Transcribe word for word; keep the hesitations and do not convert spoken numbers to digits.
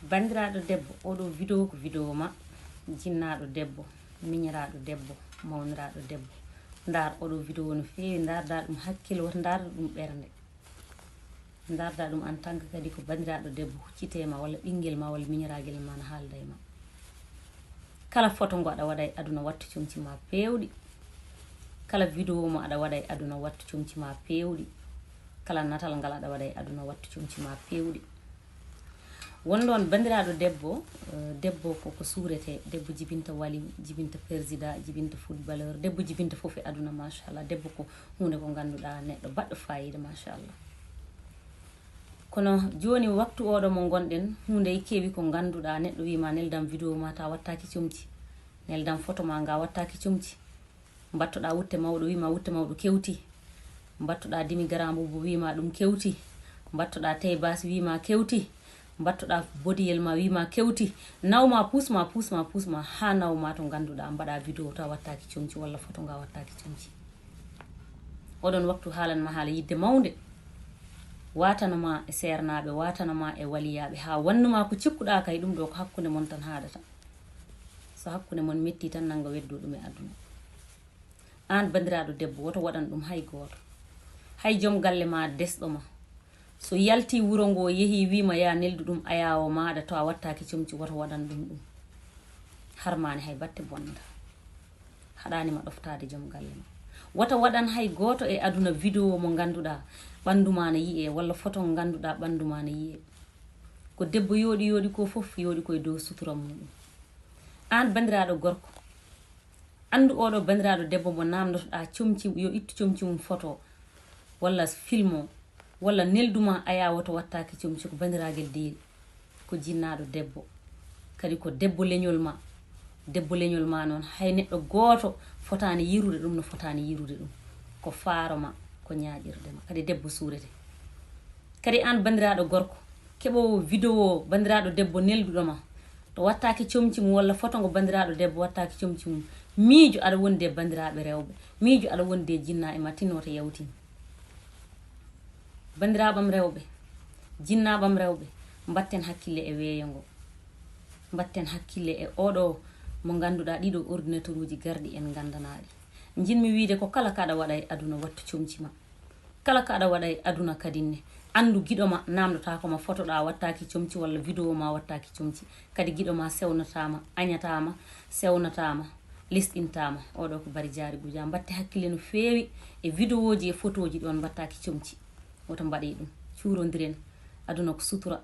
Banndiraaɗo debbo, oo ɗoo video ko video ma, jinnaaɗo debbo, miñiraaɗo debbo, mawniraaɗo debbo. Ndaar oo ɗoo video no feewi, ndaardaa ɗum hakkille, wota ndaarda ɗum ɓernde. Ndaardaa ɗum en tant que kadi ko banndiraaɗo debbo huccitee ma, walla ɓinngel ma, walla miñiraagel ma no haalda e ma. Kala foto ngo aɗa waɗa e aduna, wattu comci ma peewɗi. Kala video mo aɗa waɗa e aduna, wattu comci ma peewɗi. Kala natal ngal aɗa waɗa e aduna, wattu comci ma peewɗi. Won ɗon banndiraaɗo debbo, eh, debbo ko, ko suuretee, debbo jibinta waliw, jibinta persidaa, jibinta footballeur, debbo jibinta fof e aduna, machallah. Debbo ko huunde ko ngannduɗaa neɗɗo baɗɗo faayiida, machallah. Kono jooni waktu oo ɗoo mo ngonɗen, huunde keewi ko ngannduɗaa, neɗɗo wii ma, "Neldam video ma," tawa wattaaki comci. "Neldam foto ma nga," wattaaki comci. Mbattoɗaa wutte mawɗo, wii ma wutte mawɗo kewti. Mbattoɗaa dimi garambubu, wii ma ɗum kewti. Mbattoɗaa tey baas, wii ma kewti. Mbattoɗaa bodiyel ma, wii ma kewti. Naw ma, puus ma, puus ma, puus ma, haa naw ma to ngannduɗaa, mbaɗaa video tawa wattaaki comci, walla foto nga wattaaki comci. Oo ɗon waktu haalan ma haala yiɗde mawnde. Waatano ma e seernaaɓe, waatano ma e waliyaaɓe, haa wannu ma ko cikkuɗaa kay, ɗum ɗoo ko hakkunde mon tan haadata. So hakkunde mon metti tan, nanga weddoo ɗum e aduna. Aan banndiraaɗo debbo, woto waɗan ɗum hay gooto. Hay jom galle ma desɗo ma. So yaltii wuro ngo, yehii, wii ma, "Yaa neldu ɗum ayaawo maaɗa," to a wattaaki comci, woto waɗan ɗum ɗum. Harmaani hay batte bonnda. Haɗaani ma ɗoftaade jom galle ma. Wota waɗan hay gooto e aduna video mo ngannduɗaa ɓanndu ma na yi'ee, walla foto ngo ngannduɗaa ɓanndu ma na yi'ee. Ko debbo yooɗi yooɗi ko fof, yooɗi ko e dow sutura muuɗum. Aan banndiraaɗo gorko, anndu oo ɗoo banndiraaɗo debbo mo naamndotoɗaa comci, yo ittu comci mum foto, walla filmo, walla neldu ma ayaawo to wattaaki comci, ko banndiraagal deeli, ko jinnaaɗo debbo. Kadi ko debbo leñol ma. Debbo leñol ma noon, hay neɗɗo gooto fotaani yirude ɗum no fotaani yirude ɗum. Ko faaro ma, ko ñaaƴirde ma. Kadi debbo suurete. Kadi aan banndiraaɗo gorko, keɓoowo video banndiraaɗo debbo nelduɗo ma, to wattaaki comci mum walla foto ngo banndiraaɗo debbo wattaaki comci mum, miijo aɗa wondi e banndiraaɓe rewɓe, miijo aɗa wondi e jinnaaɓe ma, tinno to yawtin. Banndiraaɓe am rewɓe, jinnaaɓe am rewɓe, mbatten hakkille e weeyo ngo. Mbatten hakkille e oo ɗoo mo ngannduɗaa, ɗii ɗoo ordinateuruuji garɗi en nganndanaaɗi. Njiɗmi wiide ko kala ko aɗa waɗa e aduna, wattu comci ma. Kala ko aɗa waɗa e aduna kadin ne, anndu giɗo ma naamndotaako ma, foto ɗaa wattaaki comci walla video ma wattaaki comci. Kadi giɗo ma sewnataama, añataama, sewnataama, lesɗintaama. Oo ɗoo ko Bari Jaari Gujaa. Mbatte hakkille no feewi e videoji e fotooji ɗon mbattaaki comci. Woto mbaɗee ɗum. Cuurondiren. Aduna ko sutura.